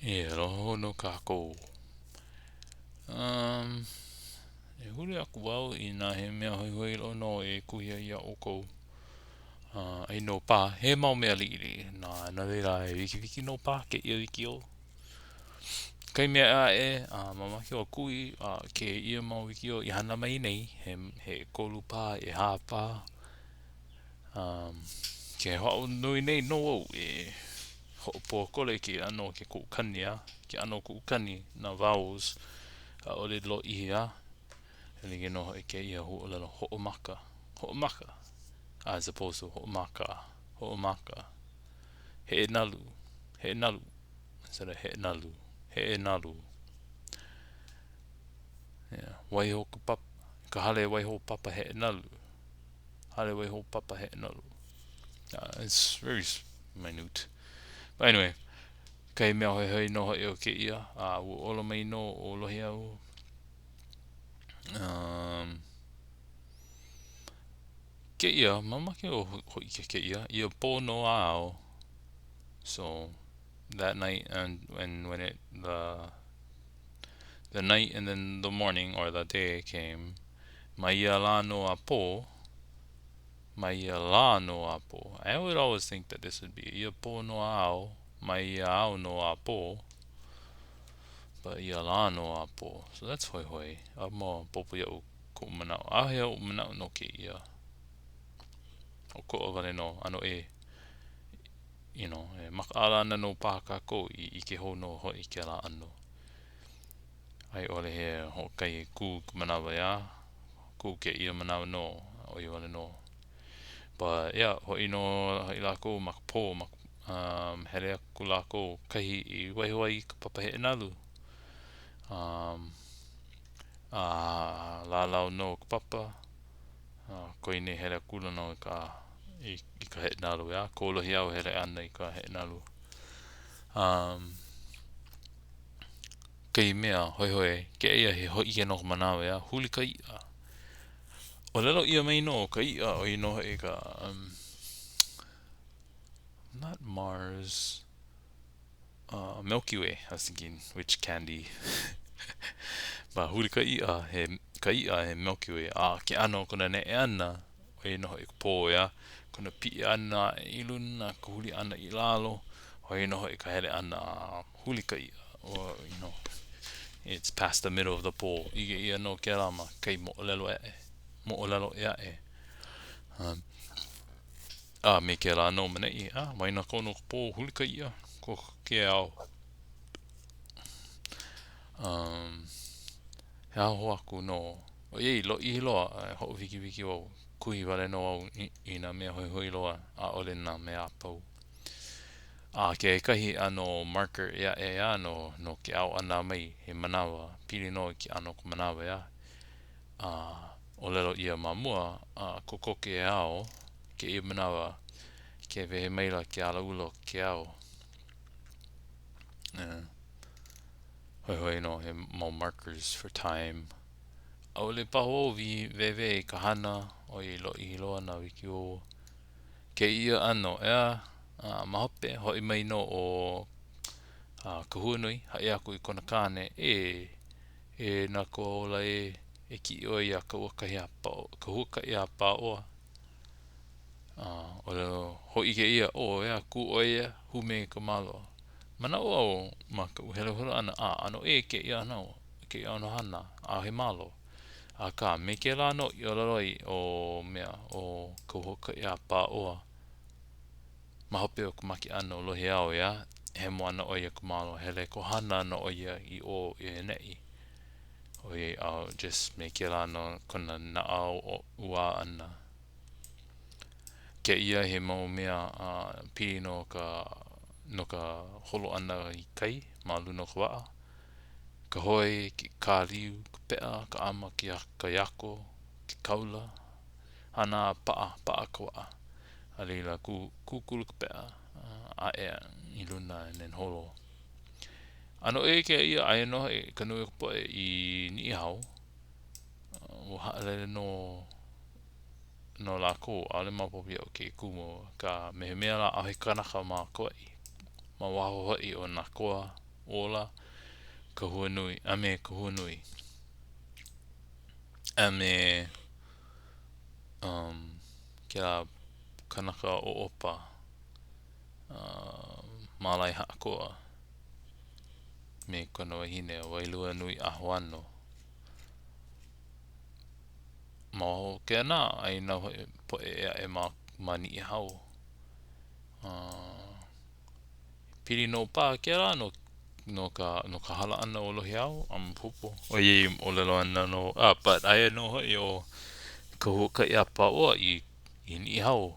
E aloha hou nō kākou. Um, e huli aku wau inā he mea hoihoi loa nō e kuhi ai iā ʻoukou. Uh, ai nō paha, he mau mea liʻiliʻi. Na, no laila, e wikiwiki nō paha kēia wikiō. Kahi mea ʻē aʻe, uh, mamake wau kuhi uh, kēia mau wikiō i hana mai nei, he, he ʻekolu paha, ʻehā paha. Um, ke hoʻāʻo nui nei nō au e hoʻopōkole i ke ʻano o ke kuʻu kani, a ke ʻano o kuʻu kani, nā vowels, ʻaʻole lōʻihi a e like nō hoʻi kēia huaʻōlelo hoʻomaka, hoʻomaka, as opposed to hoʻomaka, hoʻomaka, heʻe nalu, heʻe nalu, instead of heʻe nalu, heʻe nalu. Yeah, waiho ka papa, ka hale waiho papa heʻe nalu. Hale waiho papa heʻe nalu. Uh, it's very minute. But anyway, kahi mea hoihoi nō hoʻi o kēia, a uh, ua olo mai nō ʻo Lohiau. Um, kēia, mamake wau hōʻike kēia, ia pō nō a ao. So, that night and, and when it, the, the night and then the morning or the day came, Ma ia lā nō a pō, ma ia lā nō a pō. I would always think that this would be ia pō nō a ao, ma ia ao nō a pō. But ia lā nō a pō. So that's hoihoi. A maopopo iaʻu koʻu manaʻo. ʻAʻohe oʻu manaʻo no kēia. ʻOkoʻa wale nō, ʻano ʻē. You know, e makaʻala ana nō paha kākou i ʻike hou nō hoʻi kēlā ʻano. A i ʻole he hoʻokahi e kū ka manawa ʻeā, kū kēia manawa nō, ʻo ia wale nō. But yeah, hoʻi nō hoʻi lākou ma ka pō, ma um, hele aku lākou kahi i waiho ai ka papa heʻe nalu. Um, a lālau nō ka papa, a koe nei hele akula nō i ka, i, i ka heʻe nalu, ʻeā, ko Lohiau hele ʻana i ka heʻe nalu. Um, Kahi mea hoihoi kēia he hōʻike no ka manawa ʻeā, huli ka iʻa. ʻŌlelo ʻia mai nō ka iʻa ʻo ia nō hoʻi ka um, not Mars, uh, Milky Way, I was thinking which candy. But huli ka iʻa, he, ka iʻa he Milky Way, a ke ʻano o kona neʻe ʻana, ʻo ia nō hoʻi ka pō, ʻeā, kona piʻi ʻana i luna, ka huli ʻana i lalo, ʻo ia nō hoʻi ka hele ʻana a huli ka iʻa, or, you know, it's past the middle of the pole. ʻIke ʻia nō kēlā ma kahi moʻolelo aʻe, moʻolelo ʻē aʻe. Um, a me kēlā nō maneʻi, a waenakonu o ka pō, huli ka iʻa, ko ke ao. Um, he aha hou aku nō. ʻOiai, lōʻihi loa, a e hoʻowikiwiki wau, kuhi wale nō au i, i nā mea hoihoi loa, ʻaʻole nā mea a pau. A kekahi ʻano marker ʻē aʻe ʻeā no, no ke ao ʻana mai, he manawa, pili nō i ke ʻano o ka manawa, ʻeā. A ʻōlelo ʻia ma mua, a kokoke e ao, kēia manawa, ke wehe maila ke alaula o ke ao. Yeah. Hoihoi nō, he mau markers for time. ʻAʻole paha wau wēwē i ka hana ʻoiai lōʻihi loa nā wikiō. Kēia ʻano, ʻeā, a ma hope, hoʻi mai nō ʻo Kahuanui, haʻi aku i kona kāne, E, e nā koa ola ē, e kiʻi ʻoe iā ka ka huakaʻi a Pāʻoa. A ʻōlelo, hōʻike ʻia, ʻō, ʻeā, kū ʻoe ia, hume i ka malo. Manaʻo au ma kaʻu heluhelu ʻana, a ʻano ʻē kēia ʻano, kēia ʻano hana, ʻaʻohe malo. Akā, me kēlā nō i ʻōlelo ai ʻo mea, ʻo ka huakaʻi a Pāʻoa ma hope o ka make ʻana o Lohiau, ʻeā, hemo ana ʻo ia ka malo, hele kohana ana ʻo ia i ʻō i ʻaneʻi. ʻOiai, a just me kēlā nō kona naʻau ʻuā ʻana. Kēia he mau mea a pili no ka no ka holo ʻana i kai ma luna o ka waʻa, ka hoe, ke kāliu, ka peʻa, ka ʻama, ke ka iako, ke kaula, hana a paʻa, paʻa ka waʻa. A laila, kū, kūkulu ka peʻa aʻe i luna and then holo. ʻAno ʻē kēia, aia nō hoʻi ka nui o ka poʻe i Niʻihau, ua haʻalele nō nō lākou, ʻaʻole maopopo iaʻu ke kumu, akā me he mea lā ʻaʻohe kanaka ma Kauaʻi, ma waho hoʻi o nā koa. Ola, Kahuanui, a me Kahuanui. A me um, kēlā kanaka ʻoʻopa, uh, Mālaihaʻakoa me kona wahine ʻo Wailuanuiʻāhoano. Ma waho o kēnā, aia nā poʻe ʻē aʻe ma, ma Niʻihau. Uh, pili nō paha kēlā no, no ka, no ka hala ʻana o Lohiau a maopopo. ʻOiai ʻōlelo ana nō, ah, but aia nō hoʻi ʻo ka huakaʻi a Pāʻoa i, i Niʻihau.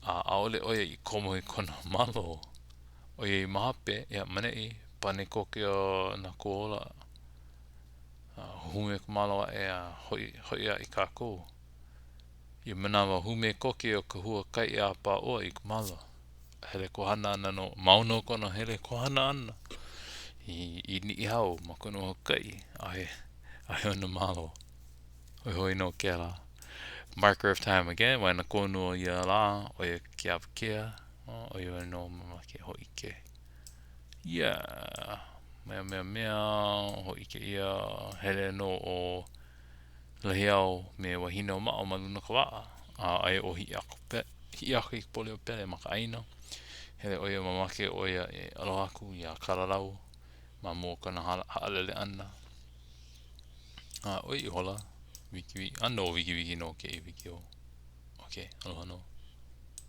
A ʻaʻole ʻo ia i komo i kona malo. ʻOiai ma hope, ia ma 'neʻi, pane koke o nā kohola. A hume ka malo aʻe a hoʻi, hoʻi aʻe kākou. Ia manawa, hume koke o ka huakaʻi a Pāʻoa i ka malo. Hele kohana ana nō, mau nō kona hele kohana ʻana i, i Niʻihau ma kona huakaʻi. ʻAʻohe, ʻaʻohe ona malo. Hoihoi nō kēlā. Marker of time again, waena konu o ia lā, ʻo ia ke awakea, ʻo ia wale nō mamake hōʻike. Yeah, mea mea mea, hōʻike ʻia, hele nō ʻo Lohiau me Wahineʻōmaʻo ma luna o ka waʻa, a aia ʻo Hiʻiaka Hiʻiakaikapoliopele ma ka ʻāina. Hele ʻo ia mamake ʻo ia e aloha aku iā Kalalau ma mua o kona haʻalele ʻana. A ʻo ia ihola, wikiwiki, ʻano wikiwiki nō kēia wikiō. Okay, aloha nō.